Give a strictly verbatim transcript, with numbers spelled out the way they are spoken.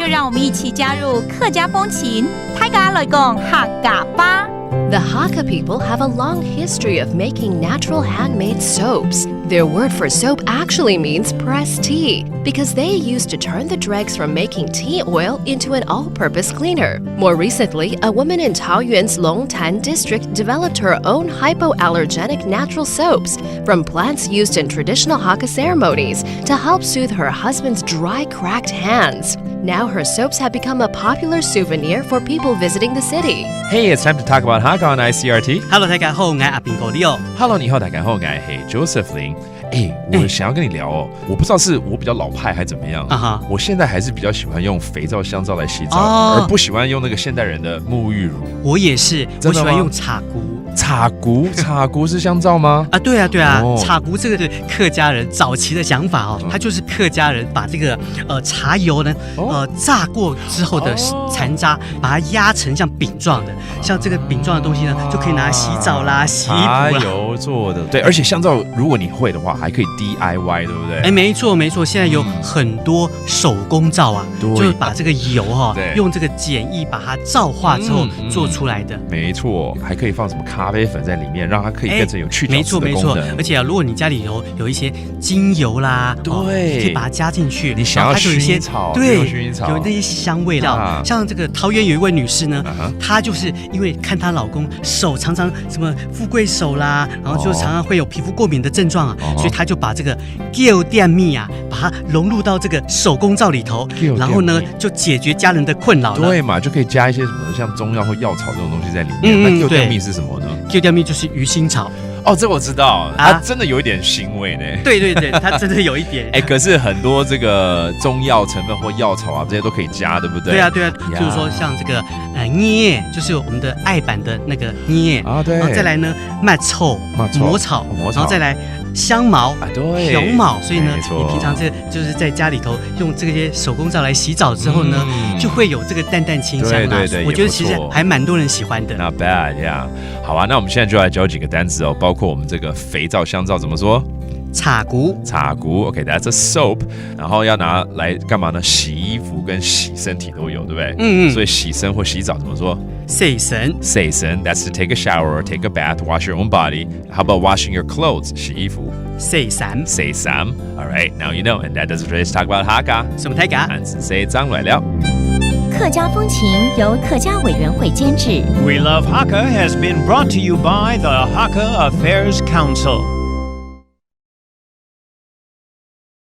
让我们一起加入客家风情，大家来讲客家话。 The Hakka people have a long history of making natural handmade soaps. Their word for soap actually means pressed tea, because they used to turn the dregs from making tea oil into an all purpose cleaner. More recently, a woman in Taoyuan's Longtan district developed her own hypoallergenic natural soaps from plants used in traditional Hakka ceremonies to help soothe her husband's dry, cracked hands. Now her soaps have become a popular souvenir for people visiting the city. Hey, it's time to talk about Hakka on I C R T. Hello，大家好，我是阿兵哥 Leo。 Hello，你好，大家好，我是 Joseph Lin。哎，我想要跟你聊哦，我不知道是我比较老派还怎么样啊哈我现在还是比较喜欢用肥皂、香皂来洗澡，哦而不喜欢用那个现代人的沐浴乳。我也是，真的吗我喜欢用茶菇。 茶菇，茶菇是香皂吗？啊，对啊，对啊，哦茶菇这个是客家人早期的想法哦，嗯它就是客家人把这个呃茶油呢，哦呃榨过之后的哦残渣，把它压成像饼状的，像这个饼状的东西呢，就可以拿来洗澡啦、洗衣服茶啦。油做的，对，而且香皂如果你会的话，还可以 D I Y，对不对？哎，没错没错，现在有很多手工皂啊，对就是把这个油哈、对用这个简易把它皂化之后嗯嗯做出来的。没错，还可以放什么咖啡粉在里面，让它可以变成有去角质的功能。没错没错，而且啊，如果你家里有有一些精油啦，哦对可以把它加进去，你想要然后它就有一些薰衣草对，用薰衣草有那些香味道。啊像这个桃园有一位女士呢，啊哈她就是因为看她老公手常常什么富贵手啦，然后就常常会有皮肤过敏的症状啊，哦所以她就把这个 Q 电蜜啊，把它融入到这个手工皂里头，Q，然后呢电蜜就解决家人的困扰了。对嘛，就可以加一些什么像中药或药草这种东西在里面。嗯嗯那 Q 电蜜是什么呢？ Q 电蜜就是鱼腥草。哦，这我知道，啊它真的有一点腥味呢。对对对，它真的有一点。哎，可是很多这个中药成分或药草啊，这些都可以加，对不对？对啊对啊，呀比如说像这个呃艾叶，就是我们的艾板的那个艾叶，啊，对。然后再来呢，艾草、艾草艾草，艾草然后再来香茅、啊，对，熊茅，所以呢，没错你平常这就是在家里头用这些手工皂来洗澡之后呢，嗯就会有这个淡淡清香啦。对对对我觉得其实也不错还蛮多人喜欢的。 Not bad, yeah。好啊，那我们现在就来教几个单词哦，包括我们这个肥皂、香皂怎么说？茶菇，茶菇，OK，that's、a soap。然后要拿来干嘛呢？洗衣服跟洗身体都有，对不对？嗯嗯所以洗身或洗澡怎么说？洗身，洗身，that's to take a shower or take a bath, wash your own body. How about washing your clothes？洗衣服。洗衫，洗衫。All right, now you know, and that does it for today's Talk About Hakka. 什么泰嘎？俺是洗衫来了。客家风情由客家委员会监制。 We Love Hakka has been brought to you by the Hakka Affairs Council.